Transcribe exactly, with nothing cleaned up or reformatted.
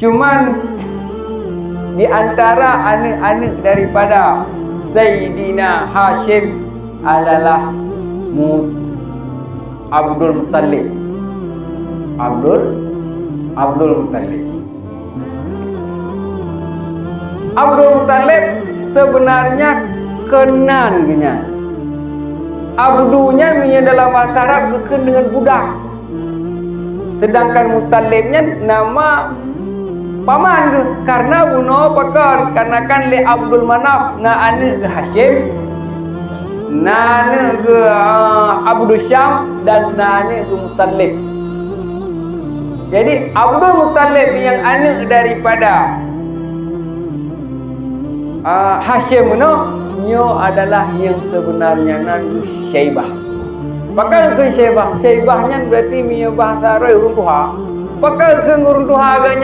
Cuman di antara aneuk-aneuk daripada Saidina Hasyim adalah Mu-, Abdul Muttalib. Abdul, Abdul Muttalib. Abdul Muttalib sebenarnya keunan geuh nyan. Abdu nyan meunyoe dalam bahasa Arab geukheun deungon budak. Sedangkan Muttalib nyan nama paman geuh, karena bunoe pakon, karena kan lé Abdul Manaf na aneuk geuh Hasyim, na aneuk geuh, ah, Abdul Syam, dan na aneuk geuh Muttalib. Jadi Abdul Muttalib nyang aneuk daripada, ah, Hasyim meunoe, nyoe adalah nyang sebenarnya nan Syaibah. Pakon kheun Syaibah? Syaibah nyan berarti meunyoe bahasa Arab ureuëng tuha. Pakon kheun ureuëng tuha geuh nyan?